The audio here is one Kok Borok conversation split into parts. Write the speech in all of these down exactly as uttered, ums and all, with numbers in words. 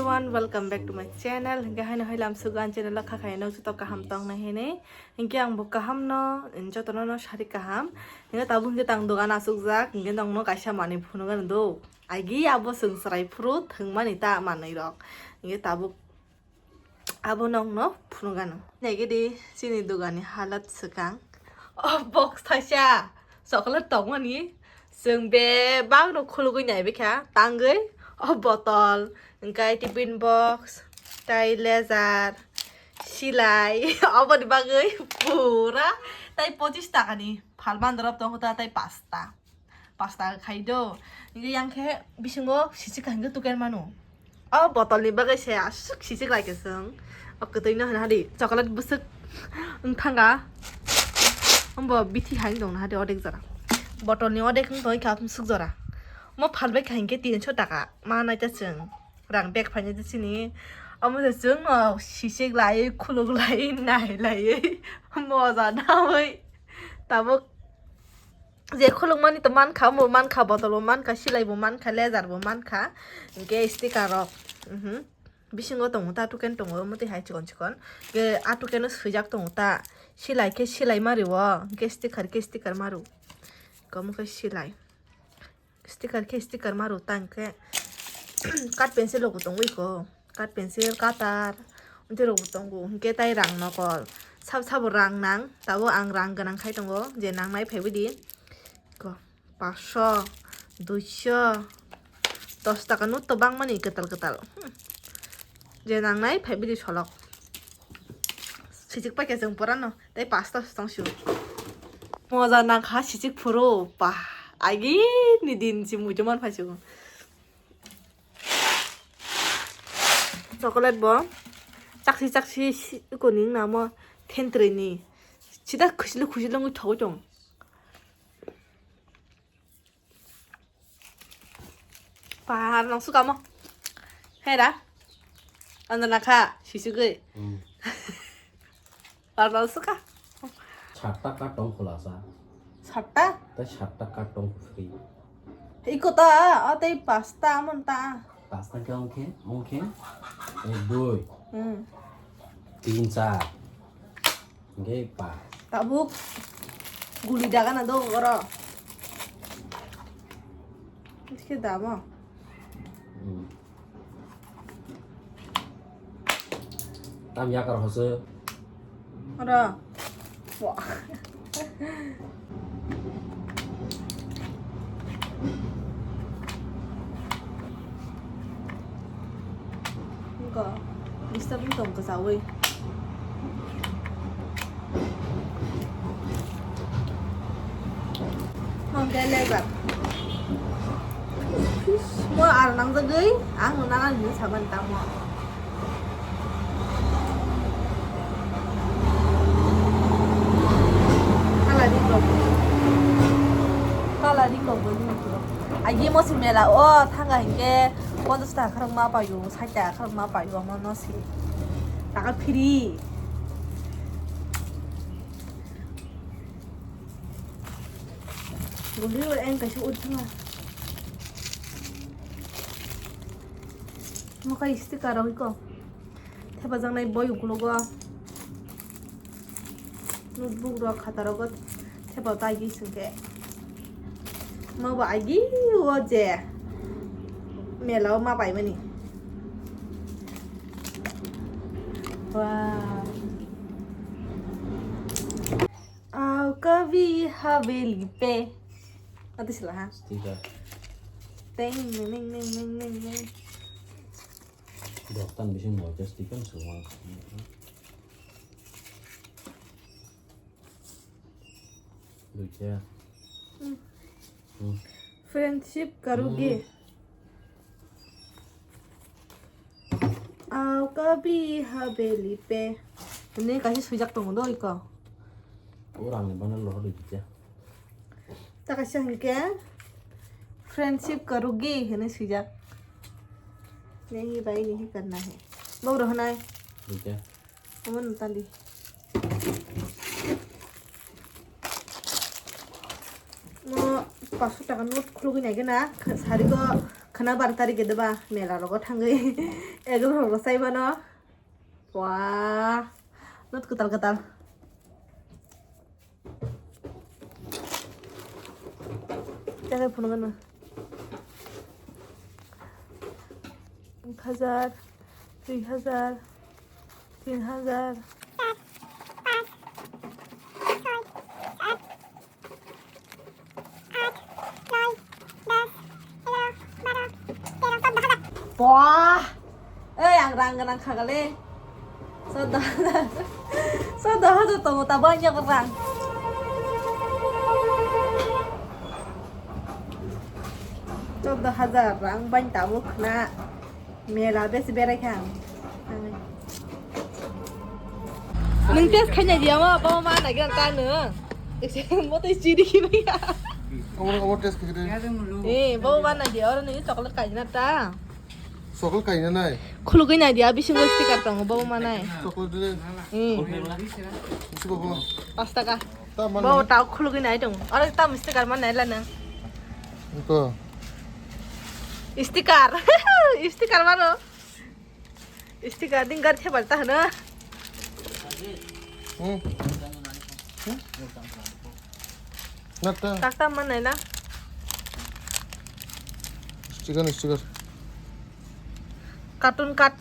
Everyone, welcome back to my channel. Hingke haino hai lam sugan channel o kha khaino joto kaham tong nai hini. Hingke ang bo kaham no, joto no no sari kaham. Hingke tabuk hingke tang dogan asuk jak, hingke nong no kaisa manui phunuk ano do. Agi abo chwng chwrai phuru thwng mani ta manui rok. Hingke tabuk abo nong no phunuk ano. Nai gidi chini dogan ni halat swkang. O box thaisa chocolate tong mani. Chwng bebak no khulugwi nai bikha, tangwi o botol, hingke tiffin box, tai lejar, silai, oboni bagwi pura tai pochis taka ni phalmani dorop tongo ta, tai pasta, pasta khai do. Hingke yang khe bisingo sisi kaham khe tuker mano. O botol ni bagwi se aswk sisik lai kwchwng. O kwtwi no hwnha di chocolate bwswk wng thanga. Ombo bithi hai wng tong naha di odek jora. Botol ni odek wng tong kha swk jora. Mo phalbai kha hinkhe tinso taka ma nai ta chwng. Rang bag phainai ta chini. Omo se chwng no sisik lai khuluk lai nai lai moja nawi. Tabuk je khulukmani to mankha, omo mankha, botol bo mankha, silai bo mankha, lejar bo mankha, hingke sticker rok, mhm, bisingo tongo ta, tuken tongo, omo twi hai chikon chikon, hingke a tuken o swijak tongo ta, silai khe silai mario, hingke sticker khe sticker mario, omo khe silai. Sticker khe sticker maru ta hingke cut pencil rok bo tongwi ko, cut pencil, cutter, hwnkhe rok bo tongo, hwnkhe tai rang nokol, sabo sabo rang nang, tabuk ang rang gwnang khai tongo, je nangnai phaibai di ko, paanch sho, dui sho, dos taka note to bangmani kwtal kwtal, hmm, je nangnai phaibai di solok. Sijik paikha chwng pura no, tei pasta se tong sio. Moja nangkha sijik phuru, pa, agi ni din si muitu man phai sio. Chocolate bo chaksi chaksi si-, koning namo thentrwi ni. Sida khusilu khusilu wngwi thogwi tong. Pahar nang suka mo. Hera. Anda nakha, sisugui. Hmm. Pahar nang suka. Satta card tong khulasa. Satta? Tai satta card tong free. Iko ta, o tai pasta amon ta. Pasta khe ongkhe, ongkhe. Ek, dui. Hmm. Tin, char. Hingke pa. Tabuk guli dagana do oro. Hingke damo. Hmm. Tam yakar hoso. Oro. Wah. Wngkha, disturb wng tong kwchawi. Hwnkhe lejak. Mo aro nangjagwi, ang nana hinwi saban tamo. Kala ring rok. Kala ring rok bo nini khe. Agi mo se mela o thanga hinkhe ponchash taka khorok ma paio, sait taka khorok ma paio, omo no se. Taka free. Guli o eng kaisa ur thanga. Mo kai sticker rok iko. Thepajaknai boi ukologo notebook rok khata rogo thepa taiwi singkhe. Nobo agi o je mela o ma paimani. Wow. Aao kabhi haveli pe. Ati sila ha. Sticker. Teng neng neng neng neng neng neng. Doktan bising mo just sticker semua. Duita. Hmm. Hmm. Friendship karogi. Hmm. Aao kabhi haveli pe. Hwnwi kaisa swijak tongo do iko. O rangni bana lo duita. Ta kaisa hinkhe friendship karogi hwnwi swijak. Nahi bhai nahi karna hai. Bo rohonai. Duita. Omo no tandi. Mo paanch sho taka note khulugwi nai gana, sari go Khwna bar tarik gede ba mela rogo thangwi egg roll rosai mano. Wah, not kwtal kwtal. Tele phunukgano. Ek hajar, dui hajar, tin hajar. Wah, ei ang rang gwnang khagale. Soddo hajar. Soddo hajar tongo, tabo ang yago rang. Soddo hajar rang bai tabo khna. Mela besi berai kha ang. Nung test khaina diya ma, baba ma na gyan ta nung. Mo to chiri ki bai ya. Omo, omo test khaide. Eh, baba ma na diya, oro nung chocolate kaina ta. Chocolate kaina nai. Khulugwi nai diya, bisingo sticker tongo, baba ma nai. Chocolate de. Eh. Bisi baba. Pas taka. Ta man. Baba ta khulugwi nai tongo. Oro ta sticker man nai la nung. Ko. Sticker. Sticker mano. Sticker ding gar thebal ta hana. Hmm. Hmm? Nata. Takta man nai na. Sticker, sticker. Cartoon card.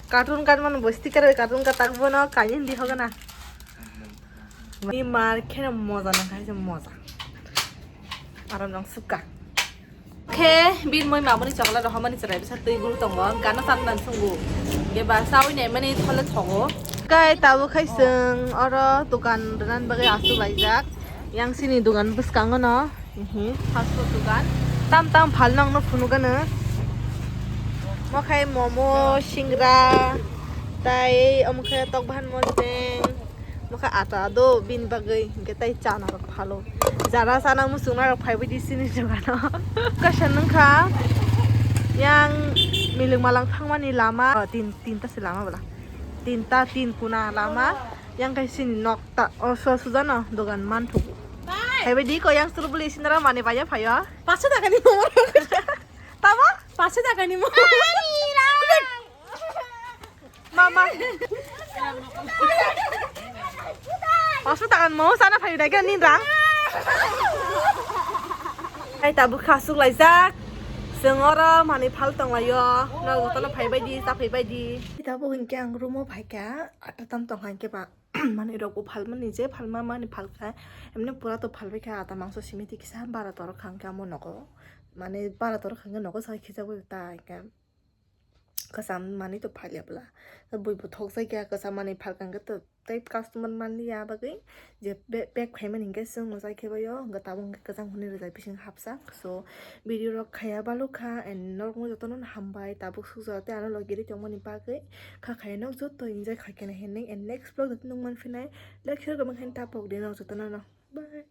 Cartoon card mano bo sticker, cartoon card tak bono kaini di hogana. Ni mar kheno moja nang khai se moja. Aram nang suka. Khe bin moi mamani chocolate rohormani chwrai bisa twi guru tongo, gana chan dan sungu. Khe ba sawi nai mani thole thogo. Kai tabo khai sung oro dukan rwnan bagwi aswk laijak. Yang sini dukan bwskango no. Hihi, fast food dukan. Tam tam phal nang no phunukgano. Mo khai momo, singra, tai omo khe tok bahan mosdeng. Mo khe ata do bini bagwi, hinkhe tai chana rok phalo. Jara chana muchungna rok phaibai di sini dogano. Kaisa nungkha yang milik malang thangmani lama. Oh, tin, tinta se lama bwla. Tinta, tin kuna lama. Yang kai sini nok ta, oh, so sujano dogan manthugo. Phaibai di ko yang suru bwli sinara mani baya phaio. Paso taka ni momo. Tamo? Paso taka ni momo. Mama. Paso taka ni momo sana phai dai kan ninra. Ai tabu khasuk laijak. Sengora mani phal tong laio. No jotono phaibai di, ta phaibai di. Tabu hinkhe ang room o phaikha. Ata tam tong kha hinkhe ba manwi rok bo phalmani je phalma mani phalkha, emni pura to phalbaikha ata mangso simiti kisa bara torok kha hinkhe amo nogo, mane bara torok kha hinkhe nogo sai khijagwi ta hinkhe kwcham manwi to phalya bwla, bui bo thokjakya kwcham manwi phalkha hinkhe to tei customer manliya bagwi je be-, pack khaimani hinkhe chwng mwchai khe baio hinkhe tabuk hinkhe kwcham hwnwi rwjak bising hapsa. So video rok khaya balukha and norokno jotono hambai tabuk sukjak tei ano logi ri tongmani bagwi. Kha khaya nok joto enjoy khaikhe nai hinwi and next vlog joto nung manphinai like share comment khaina tapok di nok jotono no. Bye.